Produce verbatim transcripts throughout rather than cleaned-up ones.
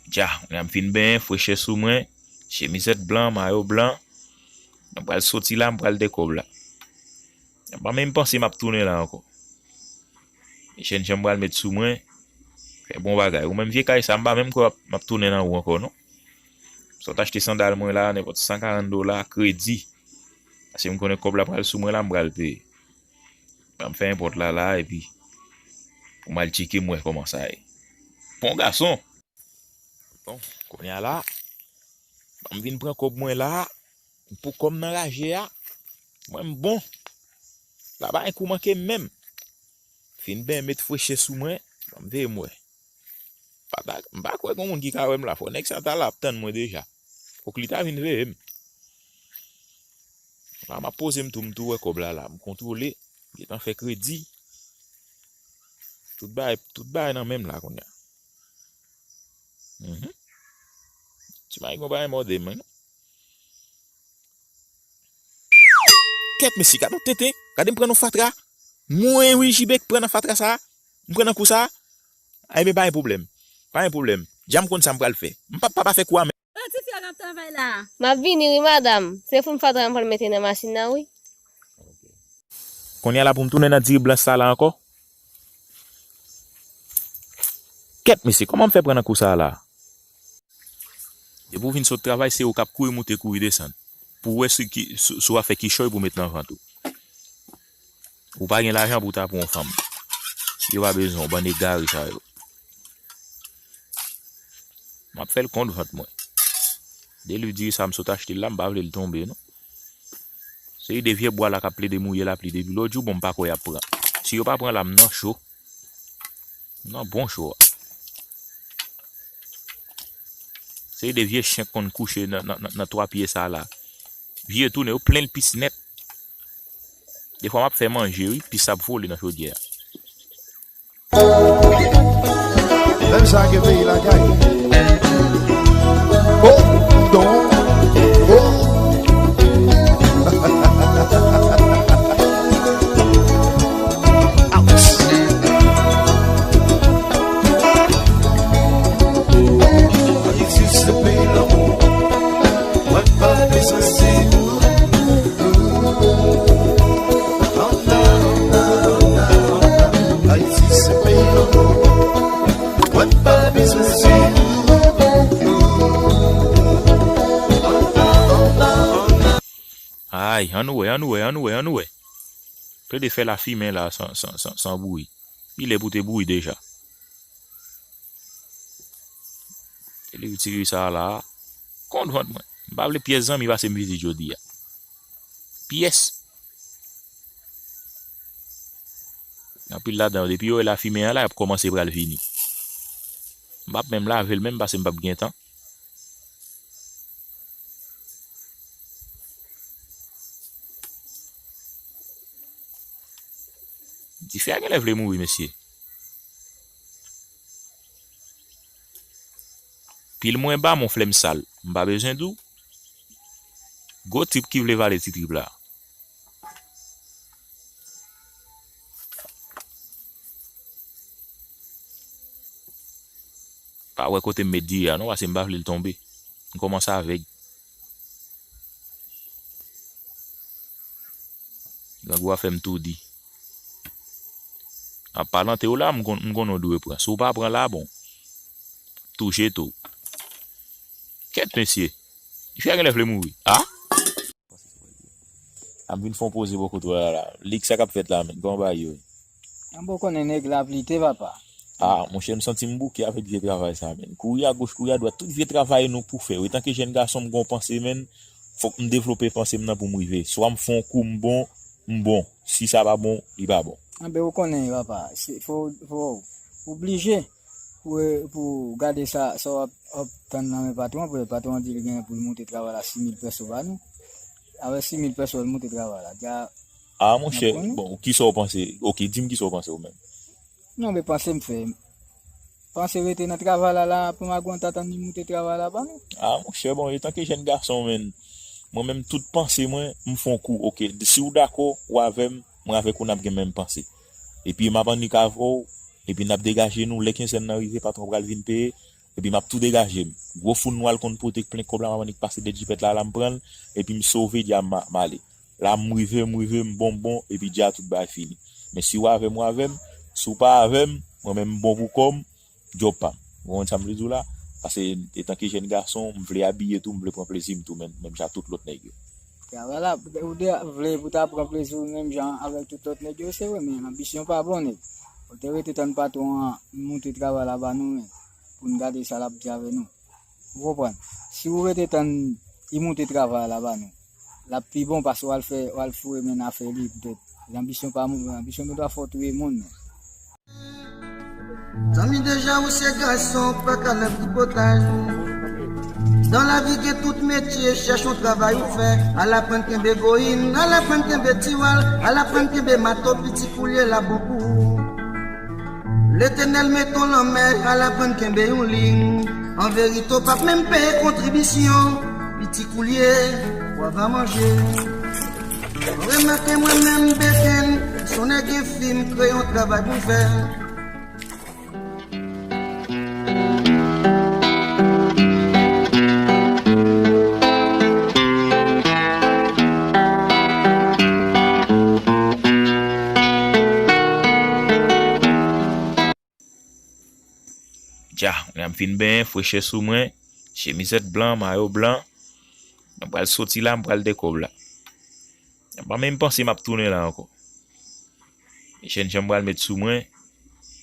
Dja, kounye a m fin benyen, frechè sou mwen, chemizèt blan, mayo blan. M pral soti la, m pral de kòb la. M pa menm panse m ap tounen la ankò. Jèn jan m pral met sou mwen, fè bon bagay. Ou menm vye kay sa, m pa menm kwè m ap, m ap tounen nan ou ankò, non. Sot achte sandal mwen la, nenpòt san karant dola, kredi. Paske m konnen kòb la pral sou mwen la, m pral peye. Ban m fè enpòt la, la, epi pou m al tcheke m wè kòman sa ye. Bon gason! Bon, kounye a la, ban m vin pran kòb mwen la, pou kòm nan raje a, mwen m bon. La pa gen kou manke m menm. Fin ben met frechè sou mwen, ban m veye m wè. Pa ta, m pa kwè gon moun ki ka wè m la, fò nèg sa ta la ap tann mwen deja. Fòk li ta vin veye m. La, m ap poze m tou, m tou wè kòb la la. M kontwole, gentan fè kredi. Tout bagay, tout bagay nan men m la kounye a. Mhm. Ti may gon bagay mòde m, wi. Kèt, mesye, gade yon tenten. Gade m pran yon fatra. Mwen, wi, J B k pran nan fatra sa. M pran nan kou sa. Ay, men pa gen pwoblèm. Pa gen pwoblèm. Dja m konn sa m pral fè. M p ap pa fè kou a men. An, tifi a k ap travay la. M ap vini, wi, madanm. Se pou m fatra m pral mete nan machin nan, wi. Kounye a la pou m tounen nan diri blanch sa la ankò. Kèt, mesye, kòman m fè pran nan kou sa la? Depi w vin sot travay, se ou k ap kouri moute, kouri desann. Pou w wè si ki, si, si w ap fè kichòy pou w met nan vant ou. Ou pa gen lajan pou w ta pran yon fanm. Yo pa bezwen w, bann egare sa yo. M ap fè l kont vant mwen. De liv diri sa m sot achte l la, m pa vle l tonbe, non. Se de vye bwa la k ap plede mouye lapli depi lòt jou, bon, m pa kwè y ap pran. Si yo pa pran la, m nan cho. M nan bon cho a. Se de vye chen k konn kouche nan, nan, nan, nan twa pye sa la. Vye tounen, yo plen l pis nèt. Defwa m ap fè manje, wi, pis ap vole nan chodyè a. Menm sa gen peyi lakay. Oh, don, oh. Ouch. Ayiti se peyi lanmou. Mwen pa bezwen se ou. Ayiti se peyi lanmou. Mwen pa bezwen se ou. Ay, ann wè, ann wè, ann wè, ann wè. Plede fè lafimen la san, san, san, san bouyi. Li lè pou te bouyi deja. E li retire sa la. Kont vant mwen. M pa vle pyès zanmi pase m vizit jodi a. Pyès. Anpil ladan yo, depi yo wè lafimen an la, y ap kòmanse pral vini. M p ap menm lave l menm, pase m p ap gen tan. Dife a genlè vle mouri, mesye. Pil mwen ba, mon flèm sal. M pa bezwen di w. Gwo trip ki vle vale ti trip la. Pa wè kote m met diri a non, paske m pa vle l tonbe. M kòmanse avèg. Grangou a fè m toudi. Ap palante w la, m konn, m konn ou dwe pran. Si w pa pran la, bon. Tou jete w. Kèt, mesye. Dife a genlè vle mouri. A? Ap vin fè yon poze bò kote w la la. Lig sa k ap fèt la, menn. Kòman bagay yo ye? An bon konnen nèg la plite, papa. A, monchè, m santi m bouke avèk vye travay sa, menn. Kouri agoch, kouri adwat, tout vye travay nou pou fè yo. Etanke jèn gason, m gen yon panse, menn. Fòk m devlope panse m nan pou m rive. Swa m fè yon kou, m bon, m bon. Si sa pa bon, li pa bon. Anben, ou konnen, papa. Se, fò, fò, oblije. Pou, pou gade sa, sa w ap, ap tann nan men patwon an, pou patwon an di l genyen pou l moute travay la sis mil pèso ba nou. Avèk sis mil pèso, l moute travay la. Dja, a, monchè, bon, kisa w panse? Oke, di m kisa w panse ou menm. Non, men panse m fè. Panse rete nan travay la, la, pou magwant atann li moute travay la ba nou. A, monchè, bon, etanke jèn gason, menn, mwen menm, tout panse mwen, m fè yon kou. Oke, si w dakò, ou avè m, mwen avèk ou, n ap gen menm panse. Epi m ap annik avè w, epi n ap degaje nou, lè kenzèn nan rive, patwon pral vin peye, Epi m ap tou degaje m. Gwo foun nwa l konn pote k plen kòb la, m ap annik pase de jipèt la, la m pran l, epi m sove dja m, m ale. La m rive, m rive, m bon, m bon, epi dja tout bagay fini. Men si w avè m, w avè m. Si w pa avè m, mwen menm m bon pou kò m, djòb pa m. Ou konprann sa m vle di w la? Paske etanke jèn gason, m vle abiye tou, m vle pran plezi m tou, men, menm jan tout lòt nèg yo. Travay la, ou te vle pou ta pran plezi w menm jan avèk tout lòt nèg yo, se vre, men anbisyon pa bon, nèg. Ou te rete tann patwon an moute travay la ba nou, men, pou n gade sa l ap di avè nou. Ou konprann? Si ou rete tann li moute travay la ba nou, l ap pi bon paske w al fè, w al foure men n afè li poutèt. Lanbisyon pa moun, lanbisyon gendwa fè w touye moun, men. Zanmi, deja ou se gason, pa ka nan tripotay. Dan lavi gen tout metye, chèche yon travay ou fè. Al aprann kenbe goyin, al aprann kenbe tiwal, al aprann kenbe mato, piti koulye la bon pou ou. Letènèl met w lanmè, al aprann kenbe yon liy. An verite, w p ap menm peye kontribisyon. Piti koulye, w a va manje. Remake mwen menm Beken, son nèg enfim, kreye yon travay pou m fè. Dja, kounye a m fin benyen, frechè sou mwen, chemizèt blan, mayo blan. Mwen pral soti la, m pral de kòb la. M pa menm panse m ap tounen la ankò. Jèn jan m pral met sou mwen,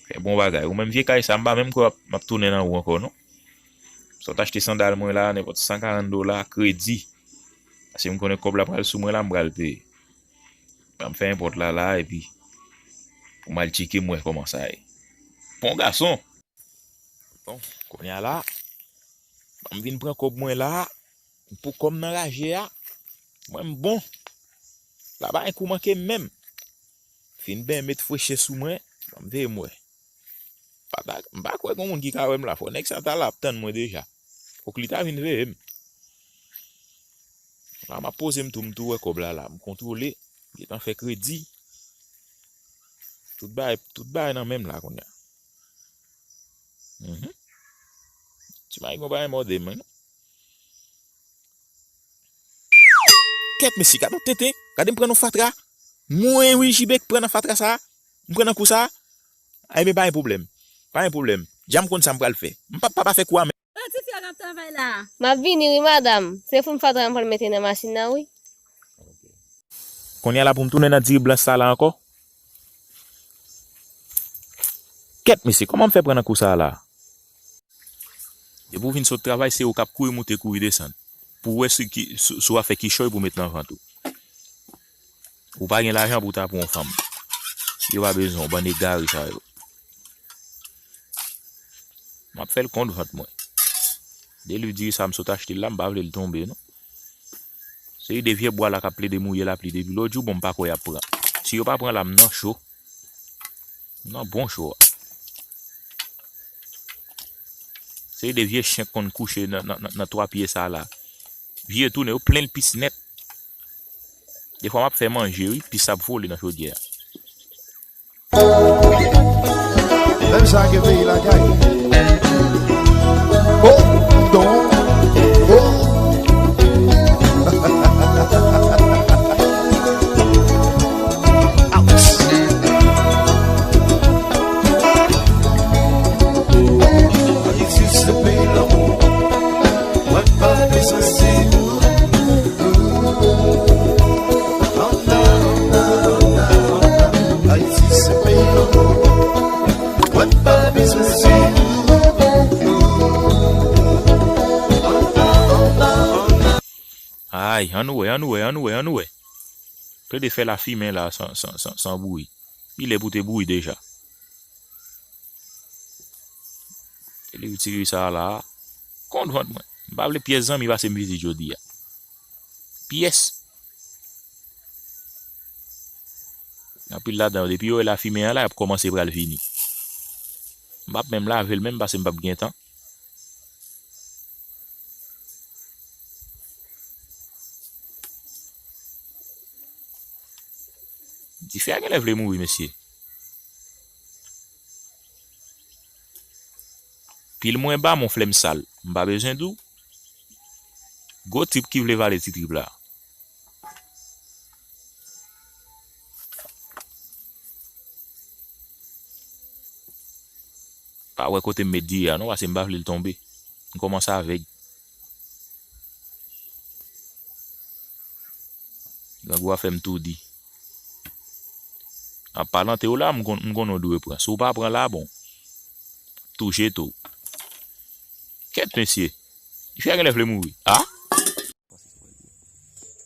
fè bon bagay. Ou menm vye kay sa, m pa menm kwè m ap, m ap tounen nan ou ankò, non. Sot achte sandal mwen la, nenpòt san karant dola, kredi. Paske m konnen kòb la pral sou mwen la, m pral peye. Ban m fè enpòt la la, epi pou m al tcheke m wè kòman sa ye. Bon gason! Bon, kounye a la, ban m vin pran kòb mwen la, pou kò m nan raje a, mwen m bon. La pa gen kou manke m menm. Fin ben met frechè sou mwen, ban m veye m wè. Pa ta, m pa kwè gon moun ki ka wè m la, fò nèg sa ta la ap tann mwen deja. Fòk li ta vin veye m. La, m ap poze m tou, m tou wè kòb la la. M kontwole, gentan fè kredi. Tout bagay, tout bagay nan men m la kounye a. Mhm. Ti mari gon bagay mòde m, wi, non. Kèt mesye, gade yon tenten, gade m pran nan fatra. Mwen wi, J B k pran nan fatra sa. M pran nan kou sa. Ay, men pa gen pwoblèm. Pa gen pwoblèm. Dja m konn sa m pral fè. M p ap pa, pa fè kou a men. An, tifi a k ap travay la. M ap vini wi, madanm. Se foun fatra m pral mete nan machin nan, wi. Kounye a la pou m tounen nan diri blanch sa la ankò. Kèt, mesye, kòman m fè pran nan kou sa la? Depi w vin sot travay, se ou k ap kouri moute, kouri desann. Pou w wè si ki, si, si w ap fè kichòy pou w met nan vant ou. Ou pa gen lajan pou w ta pran yon fanm. Yo pa bezwen w, bann egare sa yo. M ap fè l kont vant mwen. Deliv diri sa m sot achte l la, m pa vle l tonbe, non. Seri de vye bwa la k ap plede mouye lapli depi lòt jou, bon, m pa kwè y ap pran. Si yo pa pran la, m nan cho. M nan bon cho a. Seri de vye chen k konn kouche nan, nan, nan, nan twa pye sa la. Vye tounen, yo plen l pis nèt. Defwa m ap fè manje, wi, pis ap vole nan chodyè a. Menm sa ke peyi lakay. Oh, don, oh. Ouch. Ayiti se peyi lanmou. Mwen pa bezwen si. Ayiti se peyi lanmou. Mwen pa bezwen si. Ay, ann wè, ann wè, ann wè, ann wè. Plede fè lafimen la san, san, san, san bouyi. Li lè pou te bouyi deja. Li retire sa la. Kont vant mwen. M pa vle pyès zanmi pase m vizit jodi a. Pyès. Anpil ladan yo, depi yo wè lafimen an la, y ap kòmanse pral vini. M p ap menm lave l menm, paske m p ap gen tan. Dife a genlè vle mouri, mesye. Pil mwen ba, mon flèm sal. M pa bezwen di w. Gwo trip ki vle vale ti trip la. Pa wè kote m met diri a non, paske m pa vle l tonbe. M kòmanse avèg. Grangou a fè m toudi. An palan te w la, m konn, m konn ou dwe pran. Si w pa pran la, bon. Tou jete w. Kèt, mesye. Li fè genlè vle mouri. A?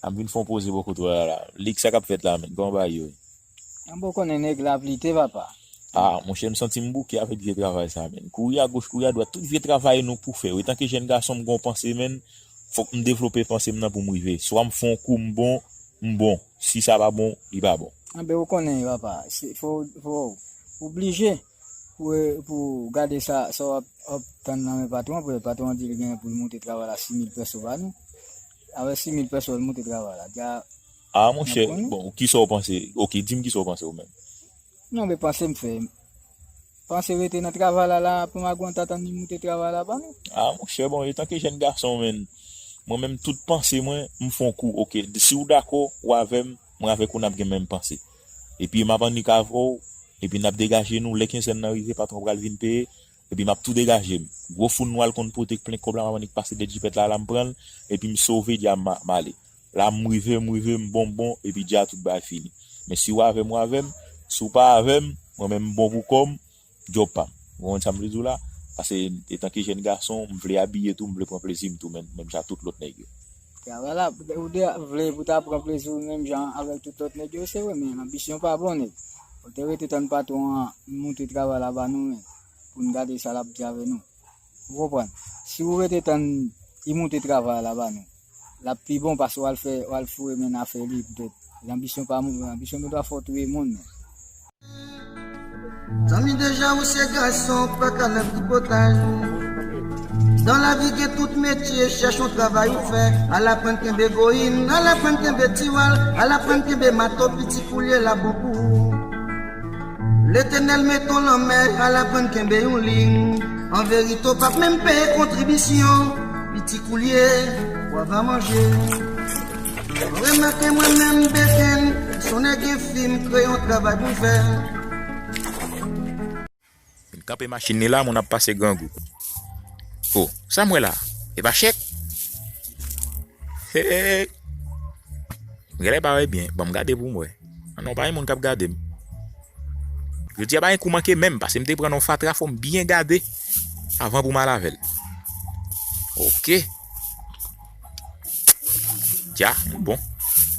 Ap vin fè yon poze bò kote w la la. Lik sa k ap fèt la, menn. Kòman bagay yo ye? An bon konnen nèg la plite, papa. A, monchè, m santi m bouke avèk vye travay sa, menn. Kouri agoch, kouri adwat, tout vye travay nou pou fè yo. Etanke jèn gason, m gen yon panse, menn. Fòk m devlope panse m nan pou m rive. Swa m fè yon kou, m bon, m bon. Si sa pa bon, li pa bon. Anben, ou konnen, papa. Se, fò, fò, oblije pou, pou gade sa, sa w ap, ap tann nan men patwon an, pou patwon an di l gen pou l moute travay la sis mil pèso ba nou. Avèk sis mil pèso, l moute travay la. Dja, a, monchè, bon, kisa w panse? Oke, di m kisa w panse ou menm. Non, men panse m fè. Panse rete nan travay la, la, pou magwant atann li moute travay la ba nou. A, monchè, bon, etanke jèn gason, menn, mwen menm, tout panse mwen, m fè yon kou. Oke, si w dakò, ou avè m, mwen avèk ou, n ap gen menm panse. Epi m ap annik avè w, epi n ap degaje nou, lè kenzèn nan rive, patwon pral vin peye, epi m ap tou degaje m. Gwo foun nwa l konn pote k plen kòb la, m ap annik pase dèyè jipèt la, la m pran l, epi m sove dja m, m ale. La m rive, m rive, m bon, m bon, epi dja tout bagay fini. Men si w avè m, w avè m, si w pa avè m, mwen menm m bon pou kò m, djòb pa m. Ou konprann sa m vle di w la? Paske etanke jèn gason, m vle abiye tou, m vle pran plezi m tou, menm, menm jan tout lòt nèg yo. Travay la, ou te vle pou ta pran plezi w menm jan avèk tout lòt nèg yo, se vre, men anbisyon pa bon, nèg. Ou te rete tann patwon an moute travay la ba nou, men, pou n gade sa l ap di avè nou. Ou konprann? Si ou rete tann li moute travay la ba nou, l ap pi bon paske w al fè, w al foure men afè li poutèt. Lanbisyon pa moun, lanbisyon gendwa fè w touye moun, men. Zanmi, deja ou se gason, pa ka nan tripotay. Dan lavi gen tout metye, chèche yon travay ou fè. Al aprann kenbe goyin, al aprann kenbe tiwal, al aprann kenbe mato, piti koulye la bon pou ou. Letènèl met w lanmè, al aprann kenbe yon liy. An verite, w p ap menm peye kontribisyon. Piti koulye, w ava manje. Remake mwen menm, Beken, son nèg enfim, kreye yon travay pou m fè. Vin kanpe machin li la, moun ap pase grangou. O, sa m wè la? E pa chèk? Hey! M genlè pa wè byen. Ban m gade pou m wè. Ah non, pa gen moun k ap gade m. Jodi a pa gen kou manke menm, paske m te pran nan fatra, fò m byen gade avan pou m al avè l. Oke. Dja, bon.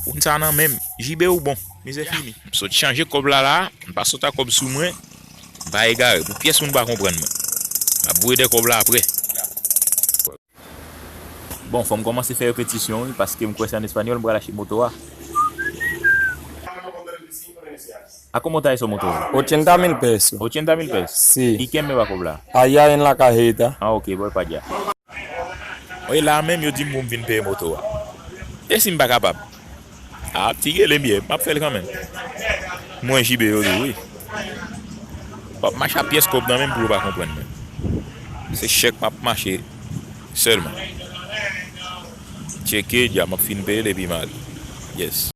Foun sa nan men m. Jibe ou bon. Mizè fini. M sot chanje kòb la la, m pa sot ak kòb sou mwen. M pa egare. Pou pyès moun pa konprann mwen. M ap voye de kòb la apre. Bon, fò m kòmanse fè repetisyon, wi, paske m kwè se an espanyòl m pral achte moto a. A cómo está eso, moto? Ochenta mil pesos. Ochenta mil pesos? Sí. ¿Y quién me va a cobrar? Allá en la cajeta. Ah, ok, voy para allá. Wi, la menm yo di m pou m vin peye moto a. E si m pa kapab? A, ti gele m ye, m ap fè l kanmenm. Mwen jibe yo tou, wi. W ap mache ak pyès kòb nan men m pou yo pa konprann mwen. Se chèk m ap mache sèlman. Tcheke, dja m ap fin peye l epi m ale. Yes.